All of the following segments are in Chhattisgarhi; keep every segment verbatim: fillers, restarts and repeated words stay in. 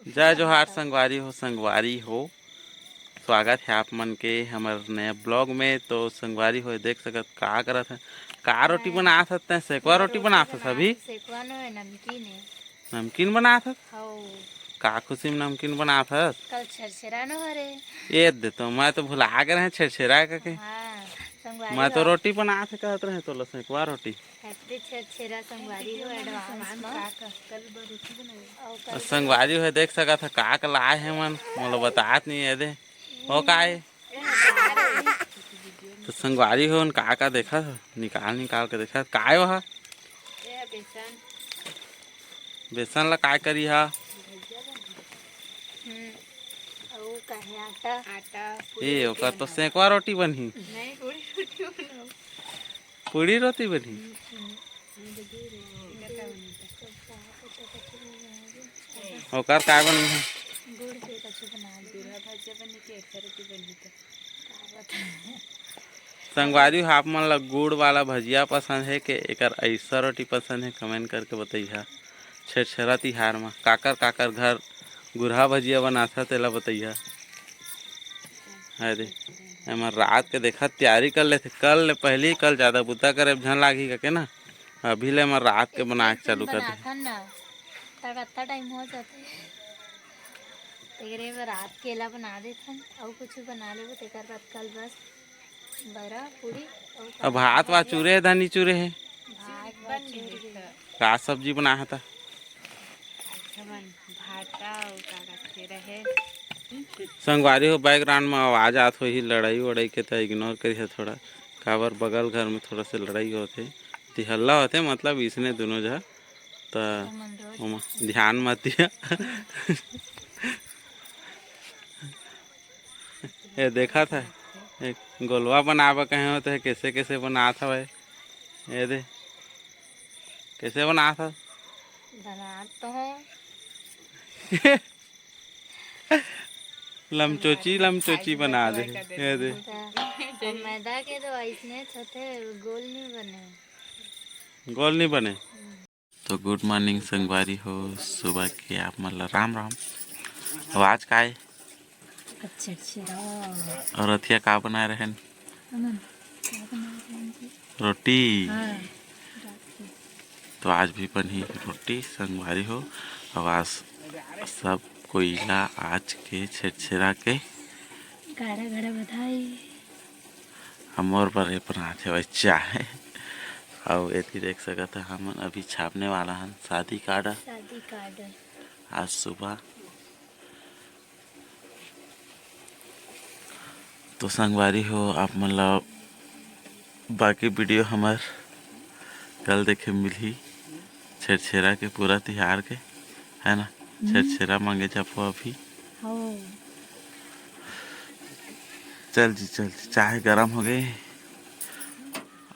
जय जोहार संगवारी हो, संगवारी हो, स्वागत है आप मन के हमर नया ब्लॉग में। तो संगवारी हो, देख सकत का करत है, का रोटी बनात हस तैं? सेकवा रोटी बनात हस अभी? सेकवा नो है, नमकीन है। नमकीन बनात हस? हौ। का खुशी में नमकीन बनात हस? कल छेरछेरा नो हरे। ये दे तो, मैं तो भुला गे रहे छेरछेरा कहिके। हाँ, संगवारी मैं तो हो। रोटी बनात हे कहत रहे, तोला सेकवा रोटी। Happy छेरछेरा संगवारी हो advance में। अउ कल संगवारी हो, देख सकत ह का का लाए हे मन, मोला बतात नहीं है दे। हो का हे? तो संगवारी हो, का का देखत ह, निकाल निकाल के देखत ह। का हे वह? ये बेसन। बेसन ला काय करी हा? भुजिया बना। हम्म। अउ का हे, आटा। आटा, पूरी ए, रोटी ओकर तो बनाओ। सेकवा रोटी बनही। नहीं, पूरी रोटी बनाओ। पूरी रोटी बनही। हम्म, हम्म। ये देखिए, ये क्या बनता है? ओकर काय बनही? गुड़ के कछु बना दे। दूल्हा भजिया बनी के एक रोटी बनी तो। संगवारी हो, आप मन ला गुड़ वाला भजिया पसंद हे के एकर अइसा रोटी पसंद हे, comment करके बतइहा। छेरछेरा तिहार म काकर काकर घर गुरहा भजिया बनाथा, तेला बतइहा। अरे, एमन रात के देखा तैयारी कर लेथे, कल ले पहली, कल ज्यादा बुता करे झन लागही कहिके ना, अभी ले एमन रात के बना के चालू कर दे। बनाथन ना, तड़कता टाइम हो जाथे। तेकरे बर रात के एला बना देथन, अउ कुछ बना लेबो, तेकर बाद कल बस बरा, पूरी अउ अब भात वा चूरे हे, धनी चूरे हे। भात वा चूरे हे। का सब्जी बनाए हस त? आज हमन भाटा अउ का कथे रहे। संगवारी हो, background में आवाज आत होही लड़ाई वड़ाई के, त ignore करिहा थोड़ा, काबर बगल घर में थोड़ा से लड़ाई होथे, ती हल्ला होथे, मतलब इसने दोनों झा, त ओमन रोज ओमा ध्यान मत दिया। ये देखा था, एक गोलवा बनाबे कहे हो, तो कैसे कैसे बनात हवे। ये दे, कैसे बनात हवे? बनात तो हूँ। लमचोची, लमचोची बना दे। ये दे। तो मैदा के तो ऐसने होथे, गोल नहीं बने। गोल नहीं बने। तो good morning संगवारी हो, सुबह के आप मन ला राम राम। अउ आज का हे? अच्छा, अच्छा। अउ रतिया का बनाए रहेन? हमन का बनाए रहेन जी? रोटी। हाँ, रात के। तो आज भी बनही रोटी संगवारी हो। अउ आज सब कोई ला आज के छेरछेरा के गाड़ा गाड़ा बधाई। हमर बर ये बनात हे भाई चाय। अउ एती देख सकत ह, हमन अभी छापने वाला हन शादी कार्ड। शादी कार्ड। आज सुबह। तो संगवारी हो, आप मन ला बाकी video हमर कल देखे मिलही, छेरछेरा के पूरा तिहार के, है ना? हम्म। छेरछेरा मांगे जाबो अभी। हो। चल जी, चल जी, चाय गरम हो गे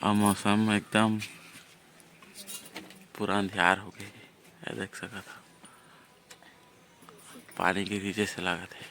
अउ मौसम एकदम पूरा अंधियार हो गे। ये देख सकत ह, पानी गिरे जैसे लागत हे।